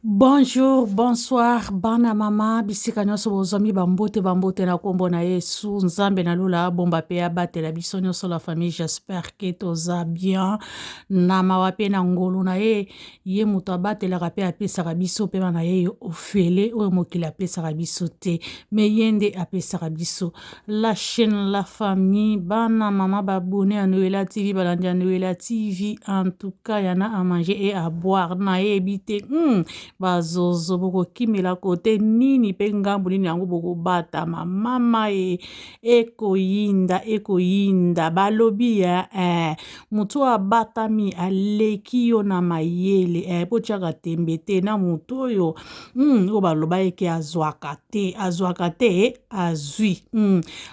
Bonjour, bonsoir bana mama bisika nyonso bozwami bambote bambote na nkombo na Yesu Nzambe na lola abomba mpe abatela biso nyonso la famille. J'espère que toza bien na mawa mpe na ngolu na ye. Ye moto abatelaka mpe apesaka biso mpe bana ye ofele oyo mokili apesaka biso te, me ye nde apesaka biso. La chaîne la famille, bana mama babone ya Noela TV, balandi ya Noela TV, en tout cas yana à manger et à boire nayebi te bazozo bokokimela kote nini mpe ngambo nini yango bokobatama mama e ekoyinda ekoyinda balobi ya moto oyo abatami aleki yo na mayele botiaka tembe te na moto oyo oyo baloba eke azwaka te azwaka te azwi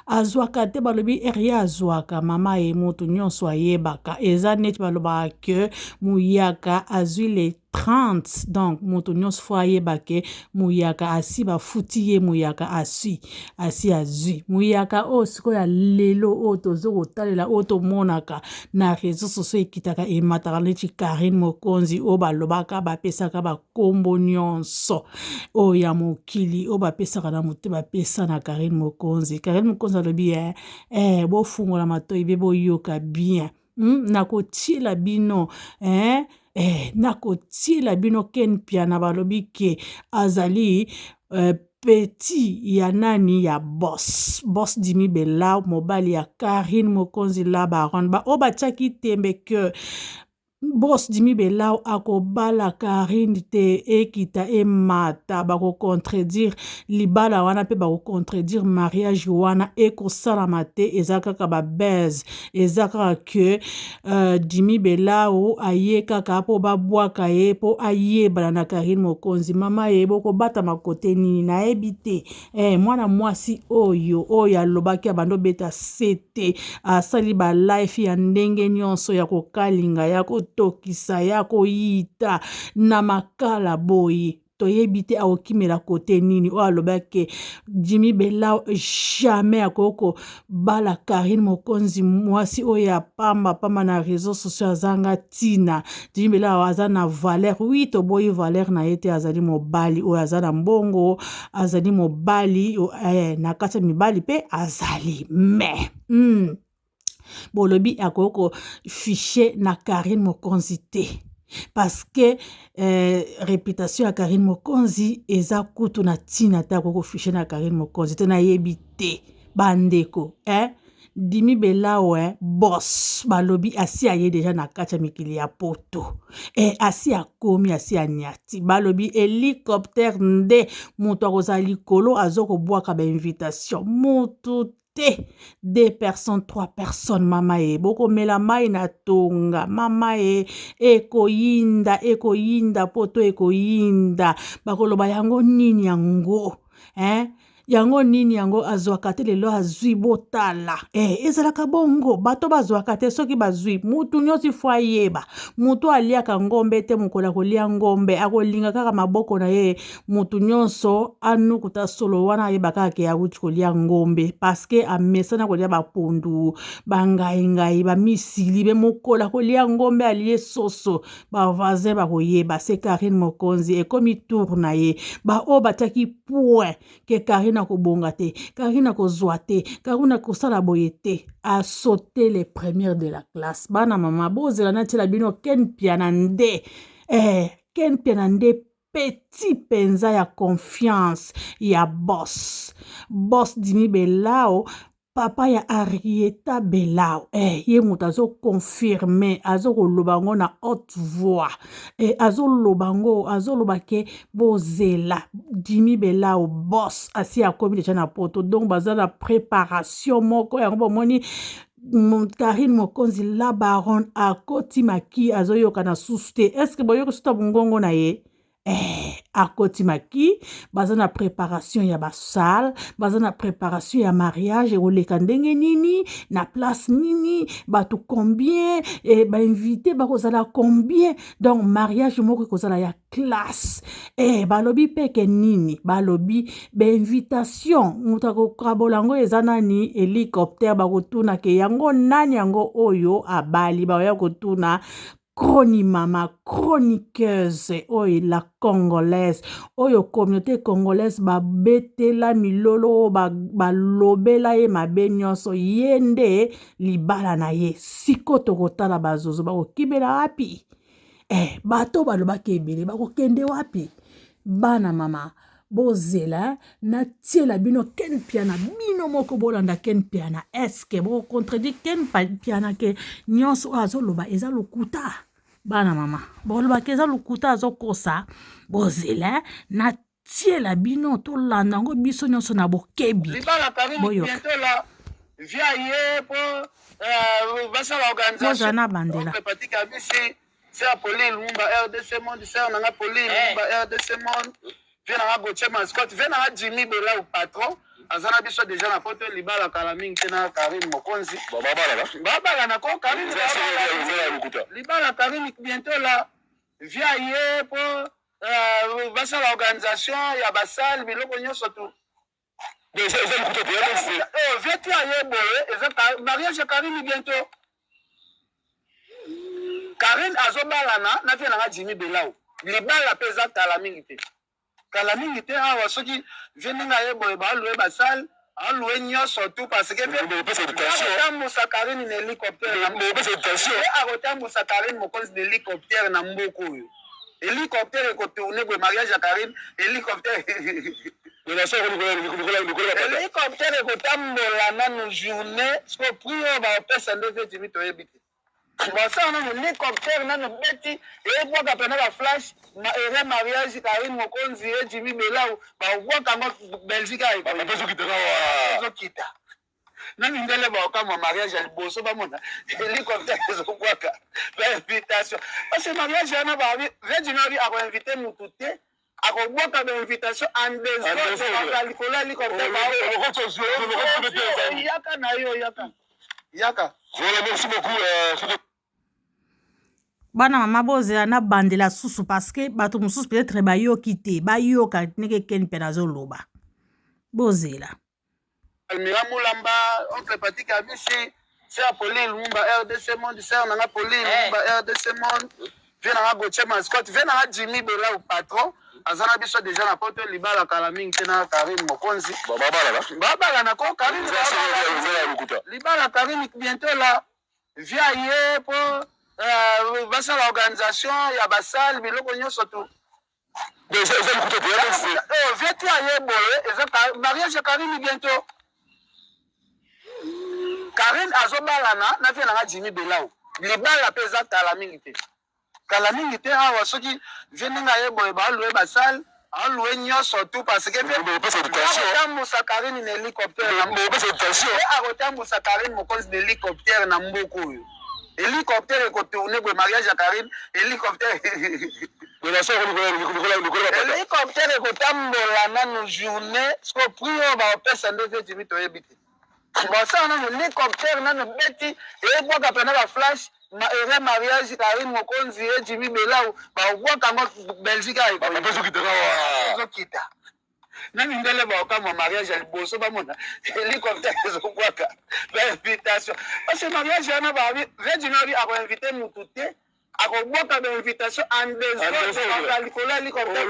azwaka te balobi ere ye azwaka mama ye moto nyonso ayebaka eza neti balobaka ke muyaka azwi le 30 donc moto nyonso fo ayeba ke muyaka asi bafuti ye muyaka asi asi azwi muyaka oyo sikoyo ya lelo oyo tozo kotalela oyo tomonaka na réseau sociaux ekitaka emataka neti Karine Mokonzi oyo balobaka bapesaka bakombo nyonso oyo ya mokili oyo bapesaka na moto bapesa na Karine Mokonzi. Karine Mokonzi alobi bofungola matoi be boyoka bien nakotiela bino nakotiela bino Ken Mpiana balobi ke azali petit ya nani ya boss boss Dimi Bella mobali ya Karine Mokonzi la baronne ba oyo batiaki tembe ke boss Dimi Bella akobala Karine te ekita emata bakocontredire libala wana mpe bakocontredire mariage wana ekosalama te eza kaka babase eza kaka ke Dimi Belao aye kaka mpo babwaka ye mpo ayebana na Karine Mokonzi mama ye bokobatama kote nini nayebi te mwana mwasi oyo oyo alobaki abandi obeta sete asali balife ya ndenge nyonso ya kokalinga ya kotokisa ya koyita na makala boye toyebi te akokimela kote nini oyo alobaki Jimmy Bella jamais akoki kobala Karine Mokonzi mwasi oyo ya pamba pamba na réseau sociaux azanga ntina. Jimmy Bella aza na valeur, oui toboyi valeur na ye te, azali mobali oyo aza na mbongo, azali mobali na kati ya mibali mpe azali mais bolobi akoki kofiche na Karine Mokonzi te parce que réputation ya Karine Mokonzi eza kutu na ntina te akoki kofiche na Karine Mokonzi te nayebi te bandeko Dimi Belao boss balobi asi aye deja na kati ya mikili ya poto asi akomi asi aniati balobi hélicoptère nde moto akozala likolo aza kobwaka bainvitation motu te deux personnes trois personnes mama ye bokomela mai na tonga mama ye ekoyinda ekoyinda poto ekoyinda bakoloba yango nini yango yango nini yango azwaka te lelo azwi botala ezalaka bongo bato bazwaka te soki bazwi mutu nyonso ifo ayeba mutu aliaka ngombe te mokolo akolia ngombe akolinga kaka maboko na ye mutu nyonso anukuta solo wana ayeba kaka ke awuti kolia ngombe parce que amesana kolia bapondu bangaingai bamisili be mokolo akolia ngombe alie soso bavoisin bakoyeba se Karine Mokonzi ekomi tour na ye baoyo batiaki point ke Karine akobonga te Karine akozwa te Karine akosala boye te asaute les premières de la classe bana mama bozela natiela bino Ken Mpiana nde Ken Mpiana nde petit mpenza ya confiance ya boss boss Dimi Belao papa ya Arieta Belao ye moto azoconfirme azokoloba yango na haute voix azoloba yango azoloba ke bozela Dimi Belao boss asi akomi deja na poto donc baza na préparation moko yango bomoni Karine Mokonzi la baronne akoti maki azoyoka na susu te est ce que boyoki suta mongongo na ye akoti maki baza na préparation ya basale baza na préparation ya mariage ekoleka ndenge nini na place nini bato combien bainvité bakozala combien donc mariage moko ekozala ya classe balobi peke nini balobi bainvitation moto akokabola yango eza nani hélicoptère bakotuna ke yango nani yango oyo abali baoya kotuna. Chroni-mama, chroniqueuse oyo la congolaise oyo communauté congolaise babetela milolo oyo balobela ye mabe nyonso ye nde libala na ye siko tokotala bazozo bakokimela wapi eh, bato balobaki ebele bakokende wapi bana mama bozela natiela bino ken mpiana bino moko bolanda ken mpiana eske bokocontredire ken mpiana ke nyonso oyo azoloba eza lokuta bana mama bolobaka eza lokuta azokosa bozela natiela bino tolanda yango biso nyonso na bokebi boyoka via ye po euh, basala organisation na bandela Sœur Pauline Lumumba RDC Monde, sœur nanga Pauline eh. Lumumba RDC Monde, vieux nanga Gauthier Mascotte, vieux nanga Jimmy Bela ou patron. aza na biso deja na poto libala kala mingi te na Karine Mokonzi. Babala na ko Karine libala Karine bientôt là via ye po euh, basala organisation ya basale biloko nyonso tout. Eza lokuta te. Oh, vieux aye boye eza mariage ya Karine bientôt. Karine azobalana na vie nanga Jimmy Belau. Libala pe eza kala mingi te. Kala mingi te awa soki vie ndenge aye boye ba louer ba salle, a louer nyonso tout parce que akotambusa Karine na hélicoptère. Akotambusa Karine mokonzi na hélicoptère na mboka oyo. Hélicoptère ekotourne boye mariage ya Karine, hélicoptère hélicoptère ekotambola nanu journée siko prix oyo bakopesa nde vie Jimmy toyebi te. Basala nanu hélicoptère nanu beti ebwaka pena ba flash ma ere mariage Karine Mokonzi ye Jimmy Belau babwaka yango Belgique ayo ezokita na mindele baokamwa mariage ya liboso bamona hélicoptère ezobwaka bainvitation parce que mariage wana babi Virgin abi akoinvite mutu te akobwaka bainvitation en désordre likolo ya hélicoptère yaka na yo yaka yaka. Voilà, merci beaucoup. Euh, bana mama bozela na bandela susu parce que bato mosusu peut-être bayoki te bayoka ndenge ken mpe nazoloba bozela. Almira Mulamba, oncle Patrick Abisi, sœur Pauline Lumumba, RDC Monde, sœur Nanga Pauline eh. Lumumba, RDC Monde, vieux Nanga Gauthier Mascotte, vieux Nanga Jimmy Bela ou patron, aza na biso déjà na poto libala kala mingi te na Karine Mokonzi. Babala na ko Karine libala Karine bientôt là. Via ye po euh, basala organisation ya basale biloko nyonso tout. Eza lokuta te. Oh, vieux ti aye boye eza mariage ya Karine bientôt. Karine azobalana na vie nanga Jimmy Belau. Libala pe eza kala mingi te. Kala mingi te awa soki vie ndenge aye boye ba louer ba salle, a louer nyonso tout parce que akotambusa Karine na hélicoptère. Akotambusa Karine mokonzi na hélicoptère na mboka oyo. Hélicoptère ekotourne boye mariage ya Karine, hélicoptère hélicoptère ekotambola nanu journée siko prix oyo bakopesa nde vie Jimmy toyebi te. Basala nanu hélicoptère nanu beti ebwaka pena ba flash ma ere mariage Karine Mokonzi ye Jimmy Belau babwaka yango Belgique ayo ezokita na mindele baokamwa mariage ya liboso bamona hélicoptère ezobwaka bainvitation parce que mariage wana babi Virgin abi akoinvite mutu te akobwaka bainvitation en désordre likolo ya hélicoptère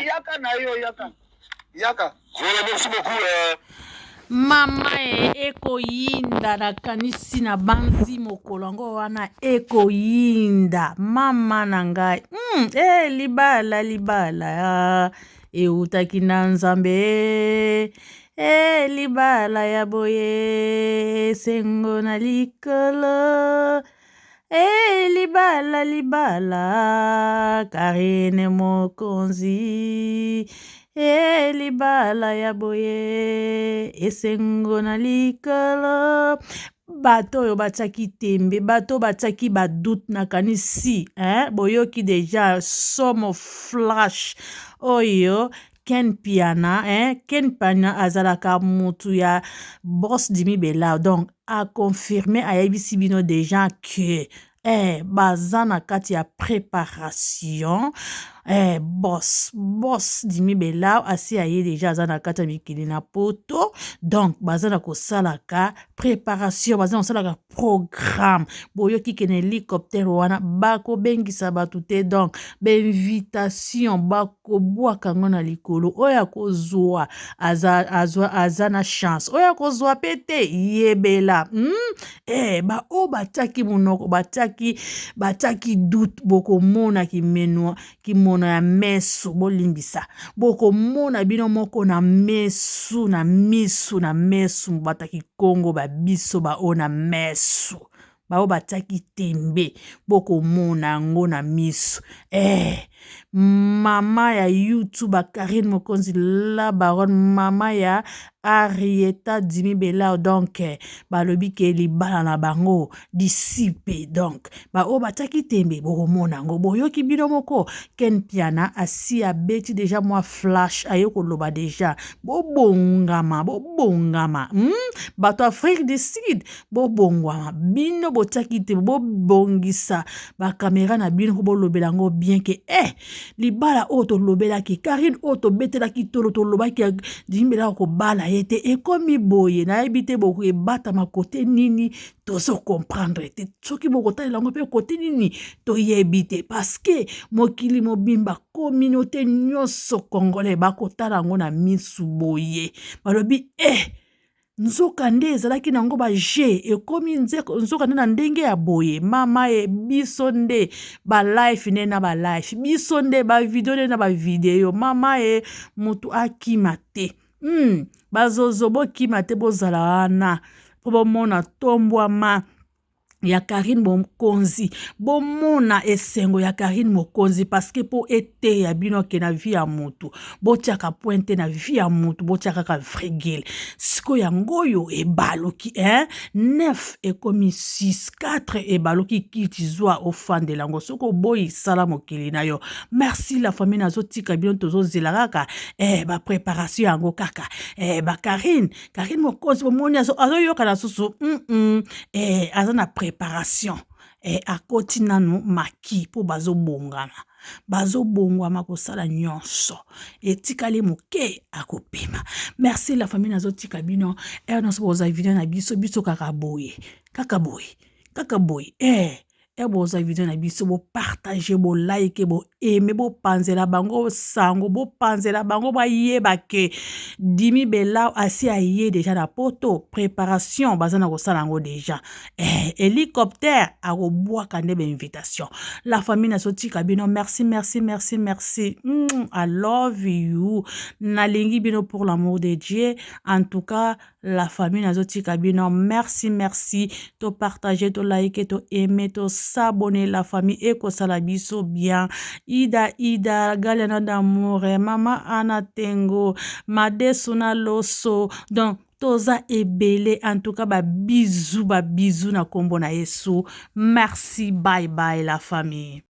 yaka na yo yaka yaka. Voilà, merci beaucoup. Euh... Mama e ekoyinda nakanisi na banzi mokolo yango wana ekoyinda mama na ngai mm, e libala libala eutaki na nzambe e libala ya boye esengo na likolo e libala libala karine mokonzi e libala ya boye esengo na likolo bato oyo batiaki tembe bato oyo batiaki badoute nakanisi eh? boyoki deja somo flash oyo Ken Piana eh? Ken Piana azalaka mutu ya boss Dimi Bella donc a confirme ayebisi bino deja que. Eh, baza na kati ya preparation. Eh, boss, boss Dimi Belaw asi aye deja, aza na kati ya mikili na poto. Donc baza na kosalaka préparation, baza na kosalaka programme. Boyoki ke na hélicoptère wana bakobengisa bato te, donc bainvitation bakobwaka yango na likolo. Oyo akozwa aza, aza, aza na chance, oyo akozwa pe te yebela. Eh, baoyo batiaki monoko, batiaki doute, bokomona kimenwa kimono ya mesu, bolimbisa, bokomona bino moko na mesu, na misu, na mesu. Bato ya kikongo babiso baoyo na mesu, baoyo batiaki tembe, bokomona yango na misu. Eh, mama ya YouTube Karine Mokonzi la baronne, mama ya Arieta Dimi Bela, donc balobi ke libala na bango disipe. Donc baoyo batiaki tembe, bokomona yango. Boyoki bino moko, Ken Piana asi abeti deja mwa flash, aye koloba deja bobongama, bobongama. Bato Afrique du Sud, bobongwama bino, botiaki te, bobongisa bakamera na bino mpo bolobela yango bien ke eh, libala oyo tolobelaki Karine, oyo tobetelaki tolo, tolobaki Dimi Belaka kobala ye te, ekomi boye. Nayebi te ebatama kote nini, tozo comprendre te. Soki bokotalela yango mpe kote nini, toyebi te, parce que mokili mobimba, communauté nyonso congolais bakotala yango na misu boye, balobi eh, nzoka nde ezalaki nango baje, ekomi nzoka nde na ndenge ya boye. Mama e, biso nde balife nde na balife, biso nde bavideo nde na bavideo. Mama e, motu akima te. Bazozo bokima te, bozala wana mpo bomona tombwama ya Karine Mokonzi, bomona esengo ya Karine Mokonzi, parce que mpo eteya bino ke na vie ya motu botiaka point te, na vie ya motu botia kaka virgule. Sikoyo yango oyo ebaluki, hein? 9 ekomi 6, 4 ebaluki, kiti zwa ofandela yango, soki oboyi sala mokili na yo. Merci la famille, nazotika bino, tozozela kaka eh, bapréparation yango kaka eh, bakarine, Karine Mokonzi, bomoni azoyoka na susu eh, aza na préparation eh, akoti nanu maki mpo bazobongama, bazobongwama kosala nyonso etikali moke akopema. Merci la famille, nazotika bino ere nyonso bozwa video na biso, biso kaka boye, kaka boye, kaka boye. Eh, e bozwa video na biso, bopartage, bolike, boaime, bopanzela bango sango, bopanzela bango bayeba ke Dimi Bela asi aye deja na poto, préparation baza na kosala yango deja. Eh, hélicoptère akobwaka nde bainvitation. La famille, nazotika bino. Merci, merci, merci, merci. I love you, nalingi bino pour l'amour de Dieu. En tout cas la famille, nazotika bino. Merci, merci. To partager, to like, to aimer, to s'abonner, la famille, ekosala biso bien. Ida Ida Galiana d'amour, mama Ana Tengo Madesu na loso, donc toza ebele. En tout cas babizu, babizu na nkombo na Yesu. Merci, bye bye la famille.